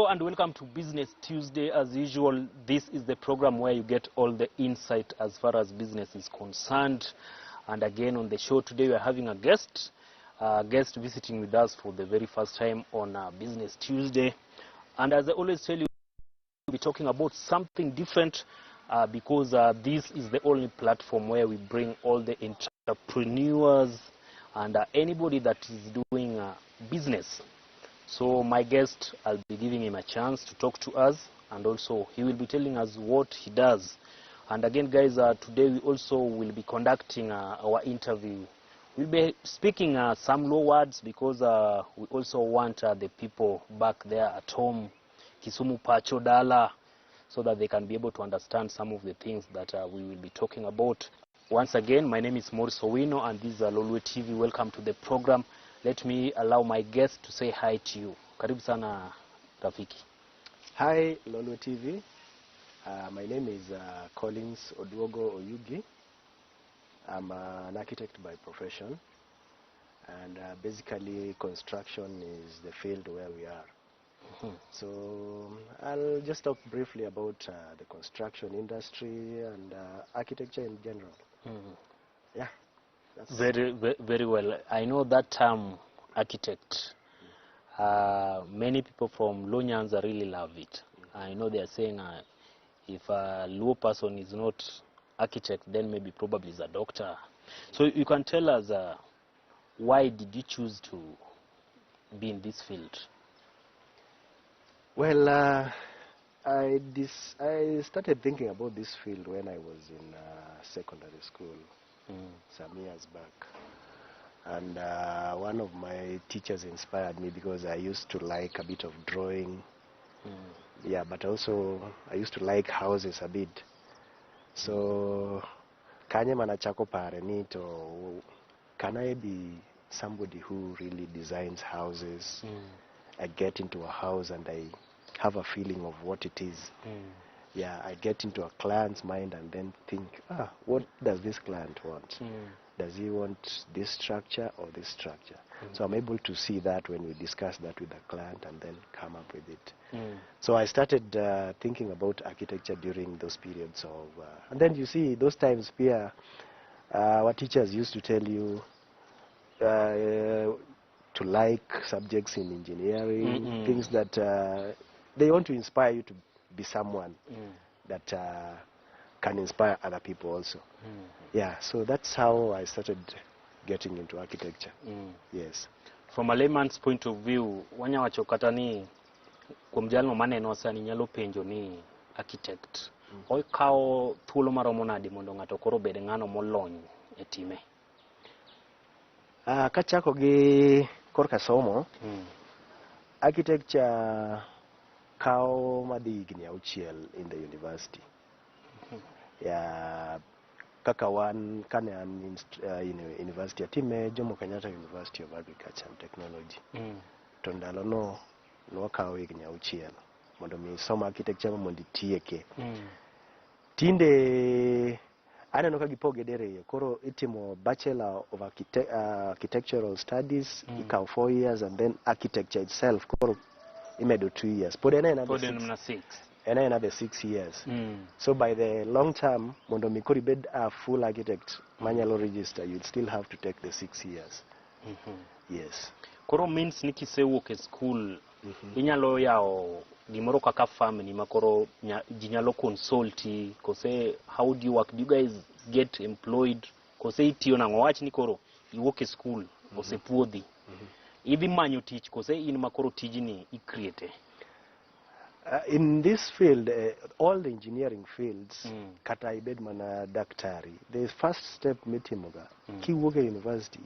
And welcome to Business Tuesday. As usual, this is the program where you get all the insight as far as business is concerned. And again, on the show today, we are having a guest visiting with us for the very first time on Business Tuesday. And as I always tell you, we'll be talking about something different because this is the only platform where we bring all the entrepreneurs and anybody that is doing business. So my guest, I'll be giving him a chance to talk to us, and also he will be telling us what he does. And again, guys, today we also will be conducting our interview. We'll be speaking some Luo words because we also want the people back there at home, Kisumu Pacho Dala, so that they can be able to understand some of the things that we will be talking about. Once again, my name is Maurice Owino, and this is Lolwe TV. Welcome to the program. Let me allow my guest to say hi to you. Karibu sana, rafiki. Hi, Lolwe TV. My name is Collins Oduogo Oyugi. I'm an architect by profession, and basically construction is the field where we are. So I'll just talk briefly about the construction industry and architecture in general. Yeah. That's Very, very well. I know that term, architect. Many people from Luo Nyanza really love it. I know they are saying if a Luo person is not architect, then maybe probably is a doctor. So you can tell us why did you choose to be in this field? Well, I started thinking about this field when I was in secondary school some years back. And one of my teachers inspired me because I used to like a bit of drawing. Yeah, but also I used to like houses a bit. So kanye mana chako pare ni to can I be somebody who really designs houses? I get into a house and I have a feeling of what it is. Yeah, I get into a client's mind and then think, "Ah, what does this client want? Does he want this structure or this structure?" So I'm able to see that when we discuss that with the client and then come up with it. So I started thinking about architecture during those periods of, and then you see those times here, our teachers used to tell you to like subjects in engineering, things that they want to inspire you to be someone that can inspire other people also. Yeah, so that's how I started getting into architecture. Yes. From a layman's point of view, wanya wacho kata ni kuom jalno maneno sani nyalo penjo ni architect okawo thuolo maromo nade mondo ng'ato koro obed ng'ano molony e time? Kachako gi korka somo, architecture kawo madhi higni 6 in the university. Yeah, kaka wan kane an in university atime Jomo Kenyatta University of Agriculture and Technology. To ndalono nwakawo higni 6 mondo mi isom architecture mondo itieke. Tinde aneno ka gipoge diriyo, koro itimo Bachelor of Architectural Studies, ikawo 4 years, and then architecture itself koro imedo 2 years. Pod en aena the Pod en six, mana six. En aena the 6 years. So by the long term, mondo mi koro ibed a full architect manyalo register, you'd still have to take the 6 years. Yes. Koro means ni kisewuok e school inyalo yawo gimoro kaka firm ni makoro ji nyalo consulti kose how do you work? Do you guys get employed kose itiyo nang'o? Wach ni koro iwuok e school osepuodhi, idhi manyo tich kose in makoro tijni i-create? In this field, all the engineering fields, kata ibed mana daktari, the first step mitimoga, kiwuok e university,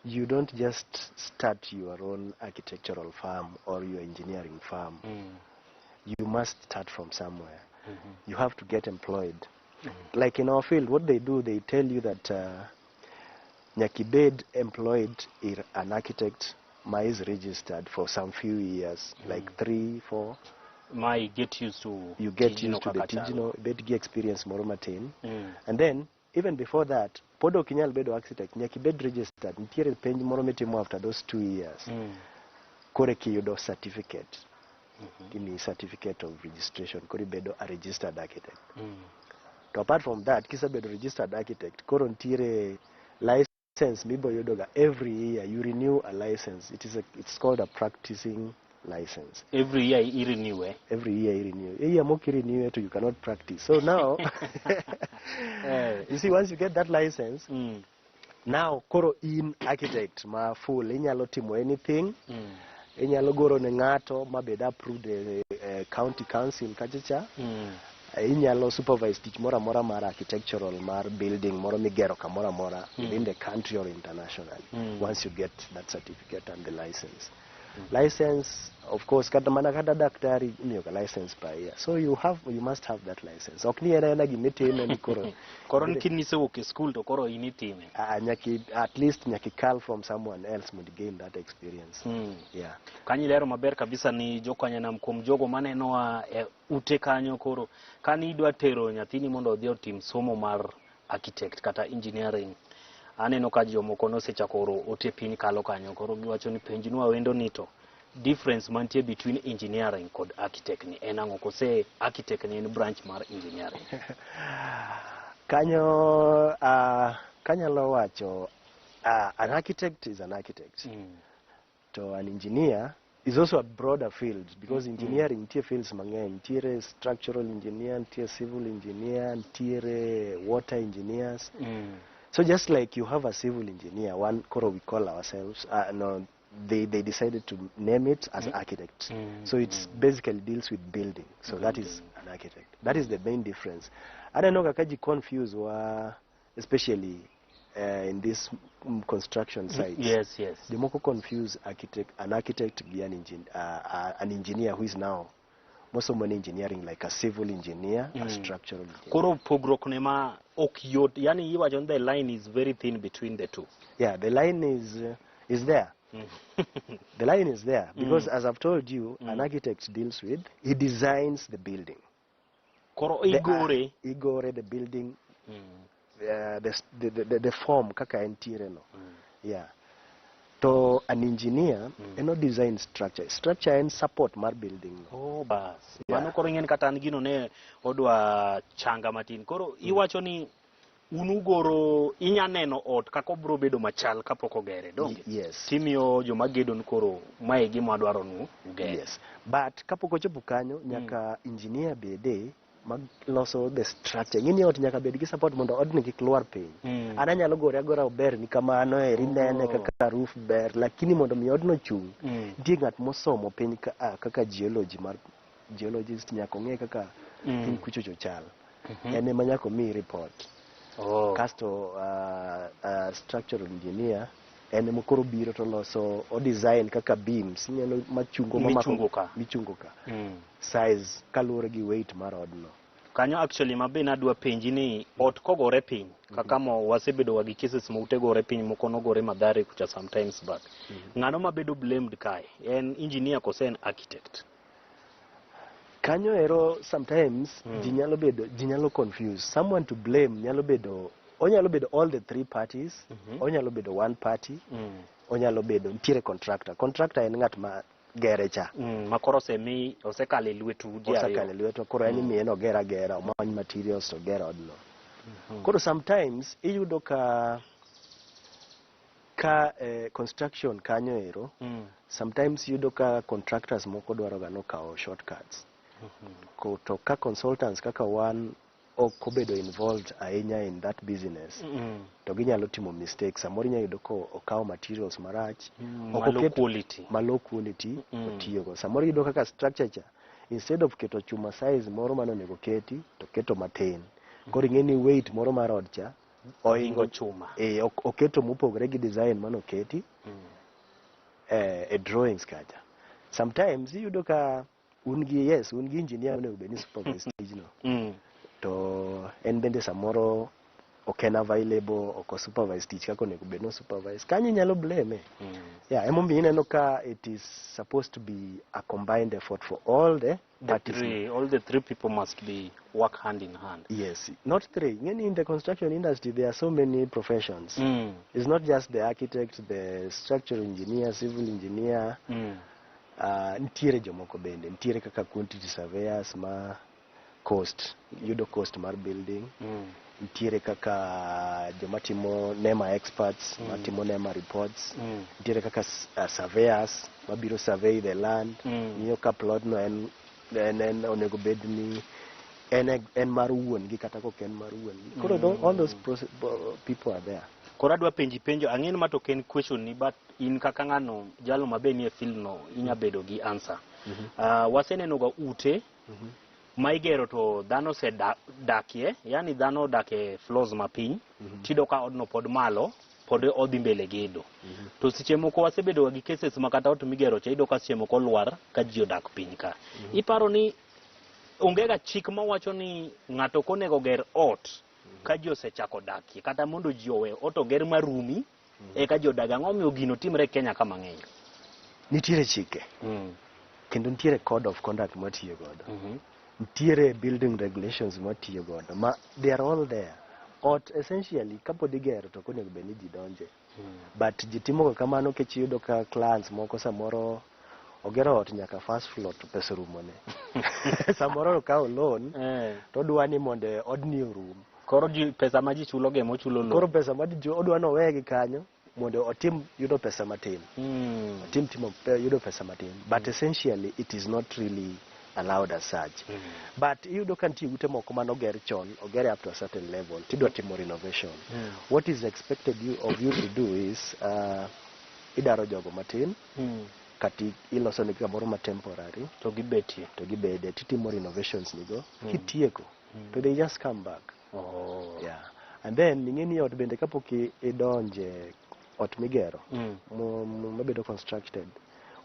you don't just start your own architectural firm or your engineering firm. You must start from somewhere. You have to get employed. Like in our field, what they do, they tell you that nyaka ibed employed ir an architect ma is registered for some few years, like 3, 4. Ma I get used to You get tijno used to the kaka chalo. Tijno, ibed gi experience moro matin. And then, even before that, pod ok inyal bedo architect, nyaka ibed registered. Nitiere penj moro mitimo after those 2 years. Koro kiyudo certificate. Timiyi certificate of registration, koro ibedo a registered architect. To apart from that, kisebedo registered architect, koro nitiere license miboyudoga every year. You renew a license. It's called a practicing license. Every year i renew, eh? Every year you renew. A year mok renew to you cannot practice. So now, you see, once you get that license, now koro in architect ma full, inyalo timo anything. Inyalo goro ne ng'ato mabed approved e county council kachacha. Inyalo supervise tich moro amora mar architectural, mar building moro migero kamoro amora within the country or internationally, once you get that certificate and the license. License, of course, kata mana kata daktari imiyo ga license per year, so you must have that license. Ok ni en aena gimitime ni koro Koro ni kinisewuok e school to koro in itime. Ah, nyaki at least nyaki call from someone else mondo gain that experience. Yeah. Kanyo ilero maber kabisa ni jokanyanam kuom jogo manenowa e ute kanyo. Koro kani idwa tero nyathini mondo odhi otim somo mar architect kata engineering, aneno ka jomoko nosechako oro ote piny kalo kanyo. Koro giwacho ni penjnwa wendo ni to difference mantie between engineering kod architect ni en ang'o, kose architect ni en branch mar engineering? Kanyo kanyalo wacho, an architect is an architect. To an engineer is also a broader field, because engineering nitie fields mang'eny. Nitiere structural engineer, nitie civil engineer, nitiere water engineers. So just like you have a civil engineer, one koro we call ourselves, no, they decided to name it as architect. So it's basically deals with building. So that is an architect. That is the main difference. Aneno kaka ji confuse wa, especially in this construction sites. Jomoko confuse architect, an architect gi an engineer who is now mosomo ni engineering, like a civil engineer, a structural engineer. Koro pogruok ne ma ok yot, yani iwacho ni the line is very thin between the two. Yeah, the line is there. The line is there because, as I've told you, an architect deals with, he designs the building. Koro igore. Igore the building, the form kaka entiere no. Yeah. To an engineer, eno design structure. Structure en support mar building no. Oh, bas. Yeah. Mano koro ing'eni kata an gino ne odwa changa matin. Koro iwacho ni un ugoro, inya neno ot kaka obro bedo machal kapok ogere, donge? Yes. Timiyo joma gedo ni koro mae e gima wadwaro nu uger. Yes. But kapok ochopo kanyo, nyaka engineer bede maloso the structure. Ing'e ni ot nyaka bed gi support mondo odni kik lwar piny. An anyalo gore agora ober ni kamano eri nene kaka roof ber, lakini mondo mi odno chung', nitie ng'at mosomo piny ka, kaka geology mar geologist nyaka ong'e kaka piny kuchocho chal. En ema nyaka omiyi report. Kasto structural engineer en ema koro biro to loso o design kaka beams ineno machungo mamako- Michungo ka. Michungo ka size kaluwore gi weight mar odno. Kanyo actually mabe nadwa penji ni ot kogore piny kaka mo wasebedo wa gi cases ma ute gore piny, moko nogore Mathare kucha sometimes back. Ng'ano mabedo blamed kae? En engineer kose en architect? Kanyo ero sometimes ji nyalo bedo, ji nyalo confuse. Someone to blame nyalo bedo, onyalo bedo all the three parties, onyalo bedo one party, onyalo bedo nitiere contractor. Contractor en ng'at ma gere cha. Ma koro osemi osekalo e lwetu ji ariyo. Osekalo e lwetwa, koro en imiye ni oger agera, omany materials to oger odno. Koro sometimes iyudo ka construction kanyo ero, sometimes iyudo ka contractors moko dwaro ga nokawo shortcuts. To ka consultants kaka wan ok obedo involved ahinya in that business, to ginyalo timo mistake. Samoro inyalo yudo ko okawo materials marach, ok Ma low quality. Ma low quality otiyogo. Samoro iyudo kaka structure cha, instead of keto chuma size moro mane onego keti, to keto matin. Koro ing'e ni weight moro mar od cha ohingo chuma. Eh, oketo mopogore gi design manoketi e drawings kacha. Sometimes iyudo ka un gi, yes, un gi engineer onego bed ni supervise tijno. To en bende samoro ok en available, ok o supervise tich kaka onego bed ni o supervise. Kanyo inyalo blame. Yeah, emomiyo ineno ka it is supposed to be a combined effort for all the The parties. three, all the three people must be work hand in hand. Yes, not three. Ng'eni in the construction industry there are so many professions. It's not just the architect, the structural engineer, civil engineer, Nitiere jomoko bende, nitiere kaka quantity surveyors ma cost, yudo cost mar building. Nitiere kaka joma timo NEMA experts, matimo NEMA reports. Nitiere kaka surveyors mabiro survey the land, ng'iyo ka plot no en onego bed ni en mar wuon gi kata kok en mar wuon gi. Koro all those people are there. Koro adwa penji penjo, ang'e ni ma to ok en question ni, but in kaka ng'ano jalo mabe nie field no inya bedo gi answer. Waseneno ga ute ma igero to dhano osedakie, yani dhano odak e floors mapiny, tiyudo ka odno pod malo, pod odhi mbele gedo. To seche moko wasebedo gi cases ma kata ot migero cha iyudo ka seche moko lwar ka ji odak piny ka. Iparo ni onge ga chik mawacho ni ng'ato ok onego ger ot ka ji osechako dakie, kata mondo ji owe ot oger marumi eka ji odag. Ang'o omiyo gino timre e Kenya ka mang'eny? Nitiere chike kendo nitiere code of conduct mwatiyo godo. Nitiere building regulations mwatiyo godo ma they are all there. Ot essentially kapod igero to ok onego bed ni ji donje. But ji timo ga kamano nikech iyudo ka clients moko samoro ogero ot nyaka first floor to pesa orumone. Samoro okawo loan to odwa ni mondo odni orum. Koro ji, pesa ma ji chulo ge mochulo loan. Koro pesa ma ji odwa ni owegi kanyo mondo otim yudo pesa matin. Otim timo yudo pesa matin. But essentially it is not really allowed as such. But iyudo ka nitie ute moko manoger chon, ogere up to a certain level, tidwa timo renovation. What is expected of you to do is idaro jogo matin, kata iloso negi kamoro ma temporary, to gibetie. To gibede, titimo renovations nigo, kitieko, to they just come back. Yeah. And then ing'e ni ot bende kapok idonje ot migero, mabedo constructed,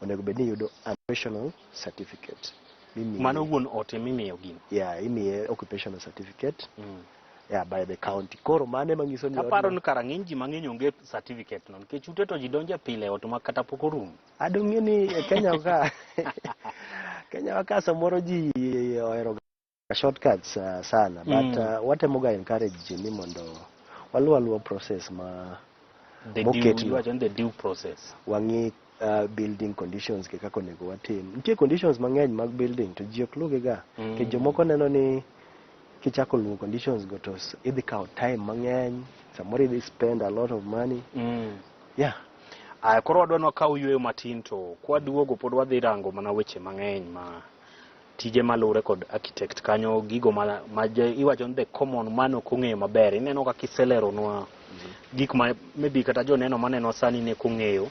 onego bed ni iyudo occupational certificate. Mimiyi. Mano wuon ot emimiyo gino. Yeah, imiye occupational certificate. Yeah, by the county. Koro mano ema nyiso ni Aparo odno ni kara ng'eny ji mang'eny onge certificate no, nikech ute to ji donje pile ot ma kata pok orumo. Adong'e ni e Kenya ka Kenya ka samoro ji ohero shortcuts sana, but watemo ga encourage ji ni mondo waluw aluwa process ma The moket due, no. iwacho ni the due process. Wang'i building conditions gi kaka onego watim. Nitie conditions mang'eny mag building to ji ok luw gi ga. Nikech jomoko neno ni kichako luwo conditions go to idhi kawo time mang'eny, samoro idhi spend a lot of money. Yeah. Aya, koro wadwa ni wakaw yueyo matin to kwaduogo pod wadhi rango mana weche mang'eny ma tije maluwore kod architect kanyo, gigo ma iwacho ni the common man ok ong'eyo maber. Ineno kaka iseleronwa gik ma maybe kata joneno maneno sani ne ok ong'eyo.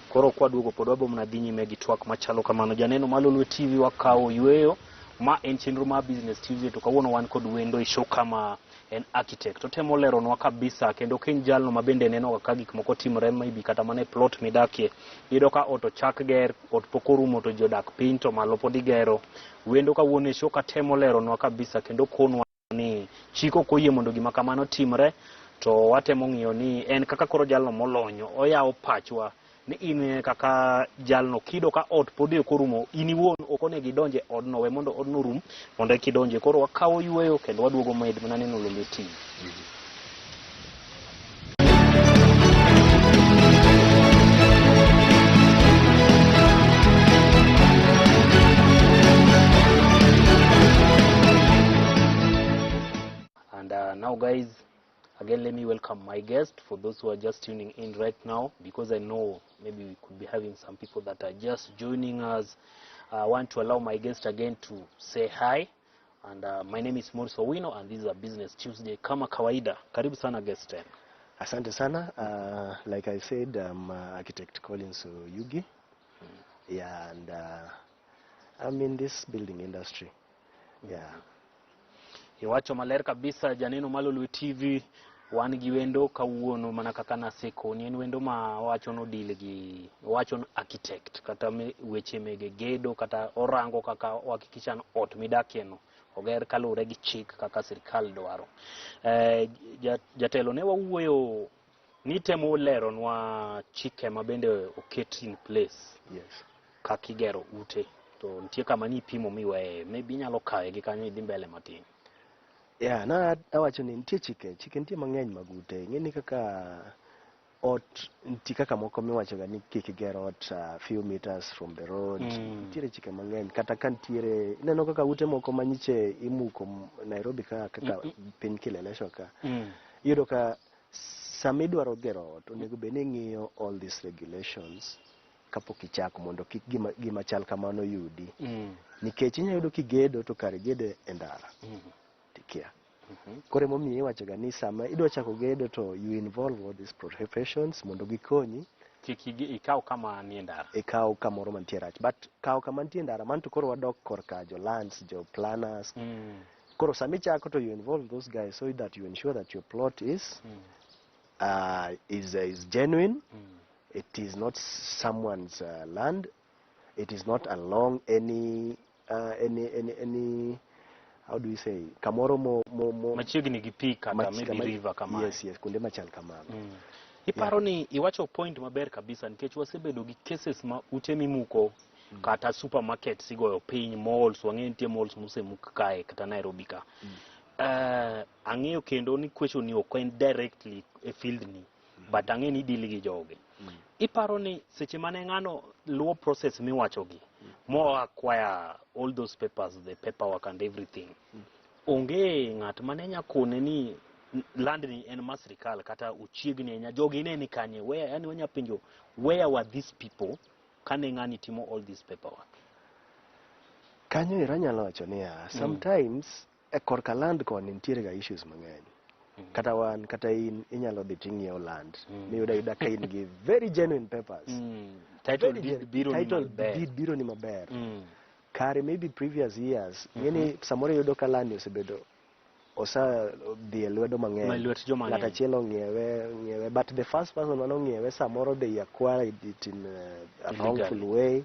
Koro kwaduogo pod wabo mana dhi nyime gi twak machalo kamano. Janeno mar Lolwe TV, wakawo yueyo. Ma en chenro mar Business Tuesday to kawuono wan kod wendo e show kama en architect. Otemo leronwa kabisa kendo ka en jalno ma bende neno ka gik moko timore maybe kata mana e plot midakie. Iyudo ka ot ochak ger, ot pok orumo to ji odak piny to malo pod igero. Wendo kawuono e show ka temo leronwa kabisa kendo konwa ni chik ok oyie mondo gima kamano timre, to watemo ng'iyo ni en kaka koro jalno molonyo oyawo pachwa ni in kaka jalno kido ka ot pod ok orumo, in iwuon ok onego idonj e odno, we mondo odno orum mondo eka idonje. Koro wakawo yueyo kendo waduogo med mana neno Lolwe TV. And now guys, again let me welcome my guest for those who are just tuning in right now, because I know maybe we could be having some people that are just joining us. I want to allow my guest again to say hi. And my name is Maurice Owino and this is a Business Tuesday kama kawaida. Karibu sana guest tena. Asante sana. Like I said, I'm architect Collins Oyugi. Yeah, and I'm in this building industry. Yeah. Iwacho maler kabisa janeno mar Lolwe TV, wan gi wendo kawuono mana kaka nasekoni, en wendo ma wacho no deal gi wacho ni architect kata weche mege gedo kata orango kaka ohakikisha ni ot midakie no oger kaluwore gi chik kaka sirkal dwaro. Jatelo ne wawuoyo ni temo leronwa chike ma bende oket in place. Yes. Kaka igero ute to nitie kama ni ipimo miweye, maybe inyalo kawe gi kanyo idhi mbele matin. Yeah, na awacho ni nitie chike, chike nitie mang'eny mag ute. Ing'e ni kaka Ot nitie kaka moko miwacho ga ni kik iger ot few meters from the road. Nitiere chike mang'eny kata ka nitiere ineno kaka ute moko manyiche imuko Nairobi ka kaka piny Kileleshwa ka. Iyudo ka sama idwaro gero ot onego bed ni ing'iyo all these regulations kapok ichako mondo kik gima chal kamano yudi. Nikech inya yudo kigedo to kar igedo e ndara tikia. Koro emomiyo iwacho ga ni sama idwa chako gedo to you involve all these professions mondo gikonyi Kik ikaw kama nie ndara. Ikaw kamoro mantie rach. But kaw kama nitie ndara mano to koro wadok korka jo lands, jo planners. Koro sama ichako to you involve those guys so that you ensure that your plot is is genuine. It is not someone's land. It is not along any how do we say, kamoro mo machiegni gi pi kata maybe river kamae. Yes, kuonde machal kamano. Iparo ni iwacho point maber kabisa nikech wasebedo gi cases ma ute mimuko kata supermarkets igoyo piny, malls, wang'eyo nitie malls mosemuk kae kata Nairobi ka. Ang'eyo kendo ni question ni ok en directly e field ni, but ang'e ni deal gi jogi. Iparo ni seche mane ng'ano luwo process miwacho gi mo acquire all those papers, the paperwork and everything, onge ng'at mane nya kone ni land ni en mar sirikal kata ochiegni ahinya, jogi ne ni kanye? Where, yani wanya penjo, where were these people kane ng'ani timo all this paperwork? Kanyo ero anyalo wacho niya, sometimes e korka land koni nitiere ga issues mang'eny. Kata wan kata in inyalo dhi ting'iewo land miyudo ayuda ka in gi very genuine papers. Title Very deed biro ni title maber. Deed biro ni maber. Kare maybe previous years, ng'eni samoro iyudo ka land ni osebedo osa dhi e lwedo mang'eny. Ma lwet joma Ng'at ng'eny. Achiel ong'iewe ong'iewe, but the first person manong'iewe samoro they acquired it in a Illegally. wrongful way.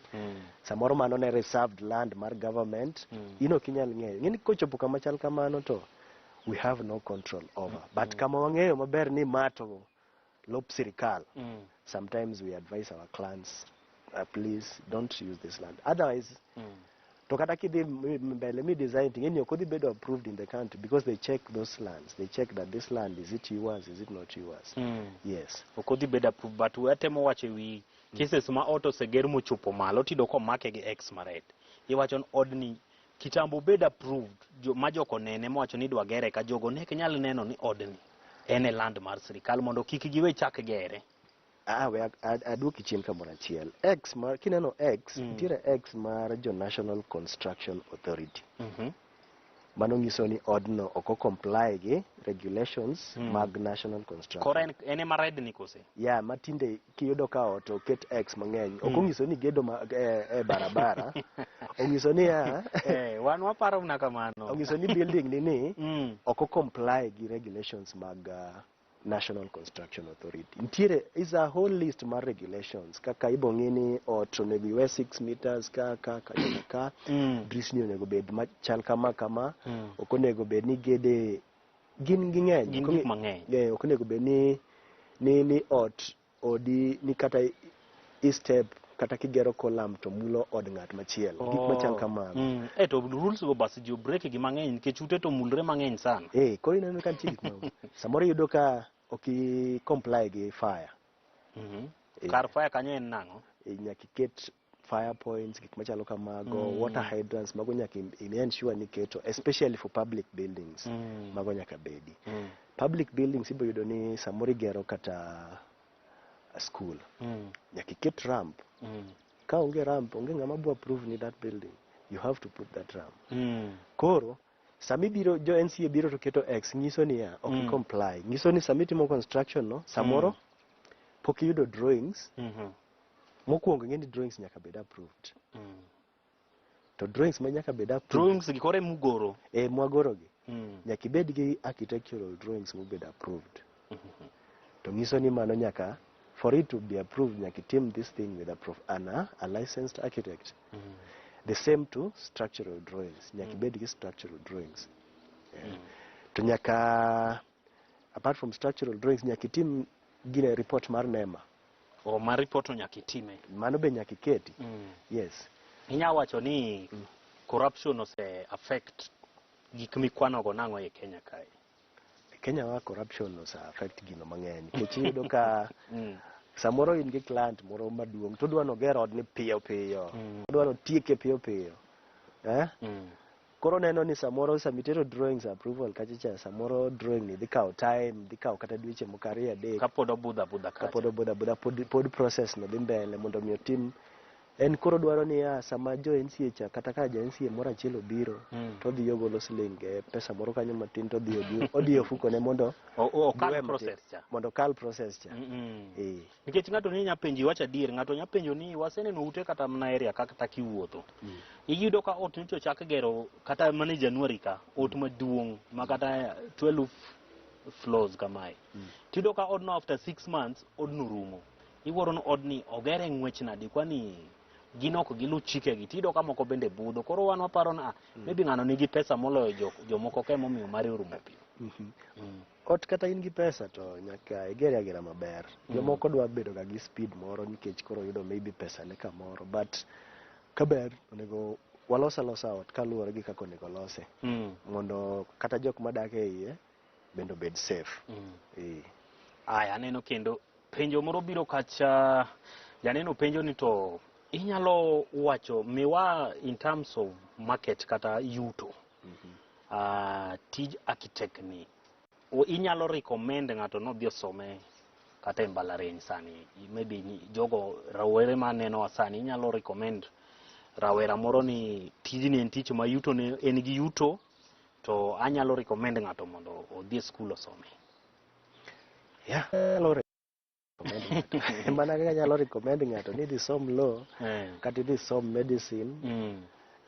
Samoro mano ne reserved land mar government. In ok inyal ng'eyo. Ng'eni kochopo kama chal kamano to we have no control over. But kama wang'eyo maber ni ma to lop sirikal, sometimes we advise our clients, please don't use this land. Otherwise, to kata kidhi mbele mi design to ing'eni ok odhi bedo approved in the country because they check those lands. They check that this land, is it yours, is it not yours? Yes. Ok odhi bedo approved, but watemo wacho e wi cases ma ot oseger mochopo malo tiyudo komake gi X mared. Iwacho ni odni kitambo obed approved jo, ma joko nene mowacho ni idwa gere ka jogo ne ok nyal neno ni odni en e land mar sirikal mondo kik giwe chak gere. Ah, we aduoki chien kamoro achiel. X mar kineno X, nitiere X mar jo National Construction Authority. Mano nyiso ni odno ok o comply gi regulations mag National Construction. Koro en ema red ni kose? Ya, matinde kiyudo ka ot oket X mang'eny, ok onyiso ni gedo ma, e barabara. Onyiso ni ya, wan waparo mana kamano. Onyiso ni building ni ok o comply gi regulations mag National Construction Authority. Nitiere is a whole list mar regulations kaka ibo ng'i ni ot onego iwe 6 meters ka ka ka nyaka ka drisni onego bed machal kama kama ok onego bed ni gede gin ging'eny. Gin Ok gik mang'eny. Ok onego bed ni ot odi ni kata i step kata kigero column to mulo od ng'at machielo, gik machal kamano. To rules go bas ji break gi mang'eny nikech ute to mulre mang'eny sana. Koro ineno ka nitie gik ma samoro iyudo ka ok i comply gi fire. Kar fire kanyo en nang'o? Nyaka iket fire points, gik machalo kamago, water hydrants, mago nyaka i ensure ni iketo, especially for public buildings. Mago nyaka bedi. Public buildings ibo yudo ni samoro igero kata school. Nyaka iket ramp. Ka onge ramp, onge ng'ama bo approve ni that building. You have to put that ramp. Koro, sami biro jo NCA biro to keto X nyiso niya ok comply. Nyiso ni sami timo construction no, samoro pok iyudo drawings. Mokwongo ing'e ni drawings nyaka bed approved. To drawings ma nyaka bed approved. Drawings gi koro emugoro. Mwagoro gi. Nyaka ibed gi architectural drawings mobed approved. To nyiso ni mano nyaka, for it to be approved, nyaka itim this thing with a licensed architect. The same to structural drawings. Nyaka ibed gi structural drawings. Yeah. To nyaka, apart from structural drawings, nyaka itim gine report mar NEMA. O mar report to nyaka itime. Mano be nyaka iketi. Yes. Inya wacho ni corruption ose affect gik mikwanogo nang'o e Kenya kae? Kenya wa corruption ose affect gino mang'eny nikech iyudo ka samoro in gi client moro maduong' to odwa noger odni piyo piyo, odwa notieke piyo piyo, eh? Koro neno ni samoro samitero drawings approval kacha cha, samoro drawing ni dhi kawo time, dhi kawo kata dweche moko ariyo, adek. Kapod obudha abudha kacha. Kapod obudha abudha, pod process no dhi mbele mondo mi otim. En koro dwaro niya, sama jo NCA cha, kata ka ja NCA moro achiel obiro, to odhi ogolo siling pesa moro kanyo matin, to odhi odiyo ofukone mondo okal giwe matin. Process cha. Mondo okal process cha. Eh. Nikech ng'ato ni nya penji, wach adier, ng'ato nya penjo ni waseneno ute kata mana area ka, kata kiwuotho iyudo ka ot nyocha ochak gero kata mana e January ka, ot maduong' ma kata 12 floors kamae, tiyudo ka odno after 6 months odno rumo. Iwuoro ni odni ogere ng'wech nadi, kwani gin ok gilu chikegi? Tiyudo ka moko bende budho. Koro wan waparo ni ah, maybe ng'ano nigi pesa moloyo jomoko ka, emomiyo mare orumo piyo. Ot kata in gi pesa to nyaka igere agera maber. Jomoko dwa bedo ga gi speed moro nikech koro yudo maybe pesa ne kamoro, but kaber onego walos alosa ot kaluwore gi kaka onego lose mondo kata jok madak e iye bende obed safe. Eh. Aya, aneno kendo penjo moro biro kacha. Janeno penjo ni to inyalo wacho miwa in terms of market kata yuto, tij architect ni inyalo recommend ng'ato nodhi osome kata e mbalariany sani? Maybe jogo rawere manenowa sani, inyalo recommend rawera moro ni tijni en tich ma yuto ne en gi yuto, to anyalo recommend ng'ato mondo odhi e skul osome? Yeah, anyalo recommend ng'ato. Mana kaka anyalo recommend ng'ato ni idhi som law kata idhi som medicine,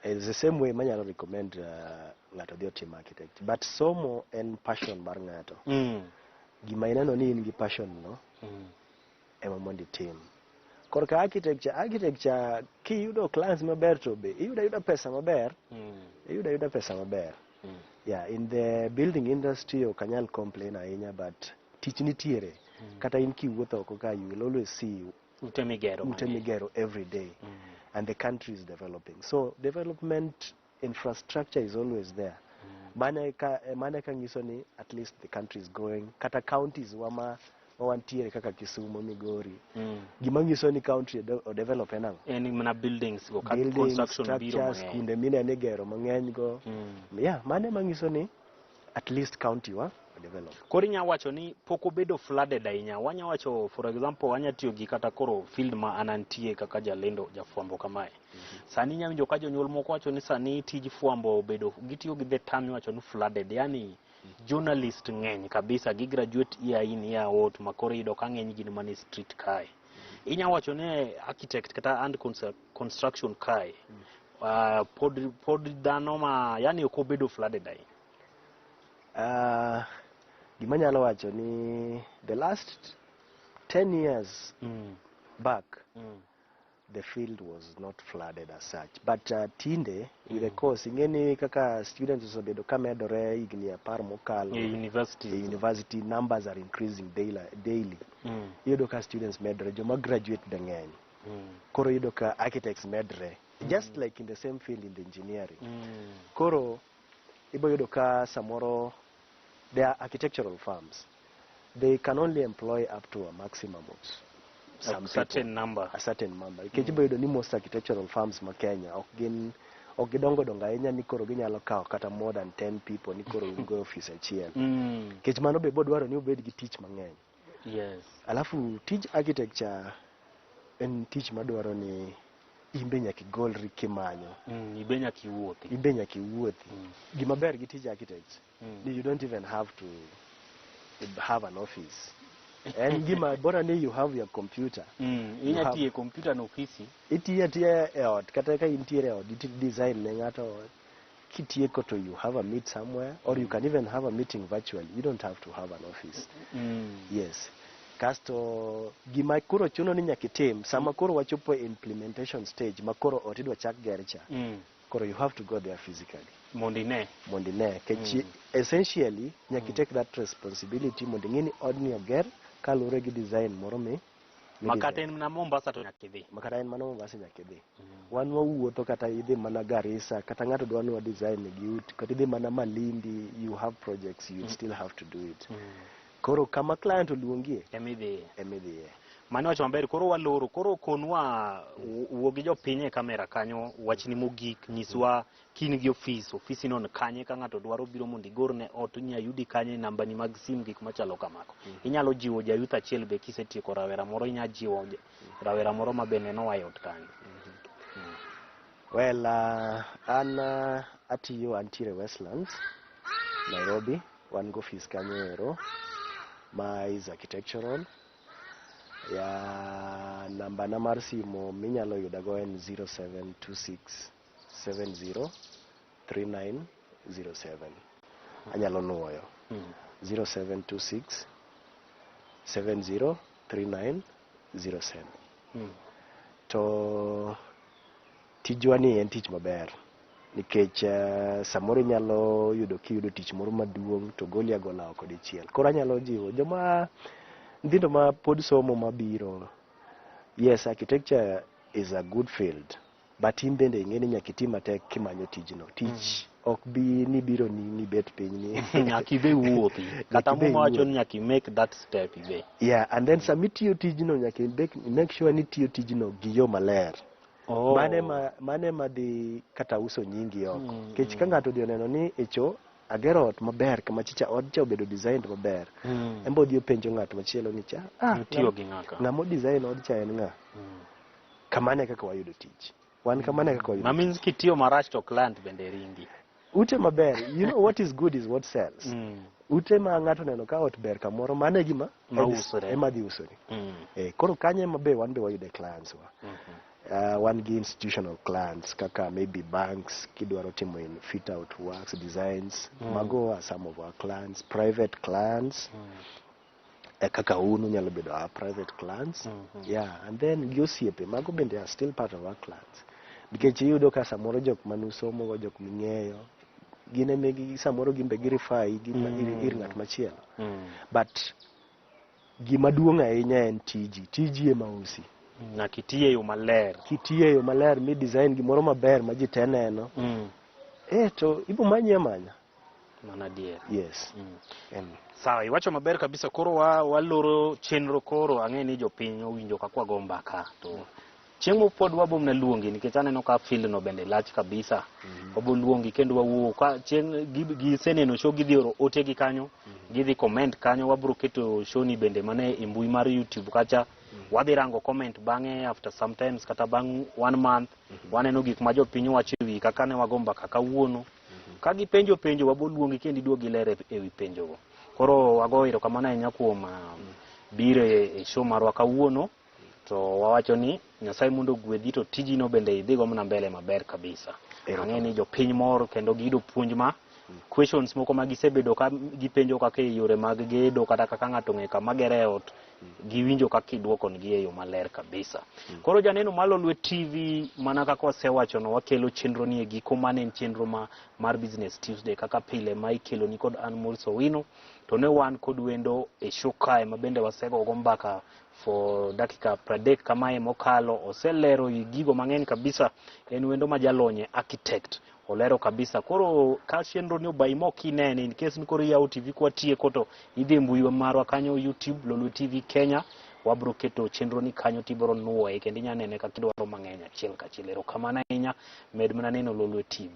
it's the same way manyalo recommend ng'ato dhi otim architect. But somo en passion mar ng'ato. Gima ineno ni in gi passion no ema mondo itim. Korka architecture, architecture kiyudo clients maber to be iyudo ayuda pesa maber, iyudo ayuda pesa maber. Yeah, in the building industry ok anyal complain ahinya, but tich nitiere. Kata in kiwuotho oko ka, you will always see ute migero ute mang'eny. Migero every day, and the country is developing, so development infrastructure is always there. Mano eka nyiso ni at least the country is growing. Kata counties wa ma wantiere kaka Kisumu, Migori, gima nyiso ni country odevelop en ang'o? En mana buildings go kata buildings, construction biro structures, mang'eny. Kunde mineno igero mang'eny go. Yeah, mano ema nyiso ni at least county wa odevelop. Koro inya wacho ni pok obedo flooded ahinya. Wanya wacho, for example, wanya tiyo gi kata koro field ma an antie kaka jalendo, jafwambo kamae. Sani inya winjo ka jonyuol moko wacho ni sani tij fwambo obedo, gitiyo gi the term iwacho ni flooded, yani journalist ng'eny kabisa, gi graduate year in year out, ma koro iyudo ka ng'eny gin mana e street kae. Inya wacho ni architect kata and construction kae pod dhano ma yani ok obedo flooded ahinya? Gima anyalo wacho ni the last 10 years back, the field was not flooded as such, but tinde with the course, ing'e ni kaka students osebedo ka medore higni 10 mokalo e universities, e university numbers are increasing daily, daily. Iyudo ka students medore, joma graduate be ng'eny. Koro iyudo ka architects medre just like in the same field in the engineering. Koro ibo yudo ka samoro there are architectural firms, they can only employ up to a maximum of some a certain people, number. A certain number, nikech ibo yudo ni most architectural firms ma Kenya ok gin, ok gidongo dongo ahinya ni koro ginyalo kawo kata more than 10 people ni koro un go e office achiel, nikech mano be bodwaro ni ubed gi tich mang'eny. Alafu tij architecture en tich madwaro ni in be nyaka igolri kimanyo. Ibe nyaka iwuothi. In be nyaka iwuothi. Gima ber gi tij architect ni you don't even have to have an office. En gima bora ni you have your computer. Inya tiyo e computer na ofisi. Itiyo atiya e ot, kata ka intiere e ot iti design ne ng'ato ot, kitieko to you have a meet somewhere, or you can even have a meeting virtually. You don't have to have an office. Yes. Kasto gima koro chuno ni nyaka itim sama koro wachopo e implementation stage ma koro ot idwa chak ger cha, koro you have to go there physically mondo ine. Mondo ine kech essentially nyaka i take that responsibility mondo ing'e ni odni oger kaluwore gi design moro mi Makata en mana Mombasa to nyaka idhi. Makata en mana Mombasa nyaka idhi. Wan wawuotho kata idhi mana Garissa, kata ng'ato dwa ni wa design gi ut, kata idhi mana Malindi, you have projects, you still have to do it. Koro kama client oluongie Emidhiye. Emidhiye. Mano wacho maber, koro waloro, koro konwa wuo gi jopiny e kamera kanyo, wachni mogik, nyiswa kin gi ofis, ofisi no ni kanye ka ng'ato dwaro biro mondo igorne ot, inya yudi kanye, nambani mag sim, gik machalo kamago. Inyalo jiwo jayouth achiel be kisetieko rawera moro, inya jiwo rawera moro ma be neno wa e ot kanyo. Well, an atiyo antiere Westlands, Nairobi. Wan gi ofis kanyo ero ma is architectural. Ya namba na mar simu minyalo yudago en 0726 70 3907. Anyalo nuoyo. 0726 70 3907. To tijwa ni en tich maber nikech samoro inyalo yudo kiyudo tich moro maduong' to goli agola oko dichiel. Koro anyalo jiwo joma nyithindo ma pod somo mabiro, yes, architecture is a good field, but in bende ing'e ni nyaka iti matek kimanyo tijno. Tich ok bi ni biro ni bet piny ni Nyaka ibe wuothi. Kata Nyaka ibe muma wacho iwuothi. ni nyaka i make that step ibe. Yeah, and then sama itiyo tijno nyaka i make sure ni itiyo tijno gi yo maler. Oh. Mane ma dhi kata uso nyingi oko. Nikech ka ng'ato odhi oneno ni echo agero ot maber kama chicha od cha obedo designed maber. En be odhi openjo ng'at machielo ni cha, ah, Nitiyo gi ng'aka. Ng'ama o design od cha en ng'a? Kamano e kaka wayudo tich. Wan kamano e kaka wayudo Ma means kitiyo marach to client bende ringi. Ute maber, you know what is good is what sells. Ute ma ng'ato neno ka ot ber kamoro, mano e gima Ma usore. Ema dhi usoni. Koro kanyo ema be wan be wayude clients wa. Wan gi institutional clients kaka maybe banks kidwaro timo in fit out works designs. Mago are some of our clients, private clients. Kaka un unyalo bedo our private clients. Yeah, and then gi osiepe mago bende are still part of our clients. Nikech iyudo ka samoro jok manusomo go, jok ming'eyo, gin eme gi samoro gin be gi-refer gi ir ng'at machielo. But gima duong' ahinya en tiji. Tiji ema usi. Nyaka iti e yo maler. Kitiyo e yo maler mi design gimoro maber ma ji te neno. To ibo manyi amanya. Mano adier. Yes. Sawa, iwacho maber kabisa. Koro waloro chenro koro ang'e ni jopiny owinjo kaka wago mbaka. To chieng' moro pod wabo mana luongi nikech aneno ka field no bende lach kabisa. Wabo luongi kendo wawuo ka chieng' giseneno show, gidhi oro ote gi kanyo, gidhi comment kanyo, wabro keto show ni bende mana e mbui mar YouTube kacha. Wadhi rango comment bang'e after sometimes kata bang' one month waneno gik ma jopiny wacho e wi kaka ne wago mbaka kawuono. Ka gipenjo penjo wabo luongi kendo iduog iler e wi penjogo. Koro wago erokamano ahinya kuom biro e show marwa kawuono. To wawacho ni Nyasaye mondo ogwedhi to tijino bende idhigo mana mbele maber kabisa. Ang'e ni jopiny mor kendo giyudo puonj ma questions moko ma gisebedo ka gipenjo kaka e yore mag gedo kata kaka ng'ato ong'e kama gere ot, giwinjo kaka iduoko negi e yo maler kabisa. Koro janeno mar Lolwe TV, mana kaka wasewacho no, wakelo chenro ni e giko. Mane en chenro ma mar Business Tuesday kaka pile ma ikelo ni kod an Maurice Owino. To ne wan kod wendo e show kae ma bende wasegogo mbaka for dakika 30 kamae mokalo. Oselero gigo mang'eny kabisa. En wendo ma jalony e architect, olero kabisa. Koro ka chenro ni obayi mok inene, in case ni koro iyawo TV kwatieko to idhi e mbui marwa kanyo YouTube, Lolwe TV Kenya, wabro keto chenro ni kanyo tibro nuoye kendo inya nene kaka idwaro mang'eny achiel kachiel. Erokamano ahinya, med mana neno Lolwe TV.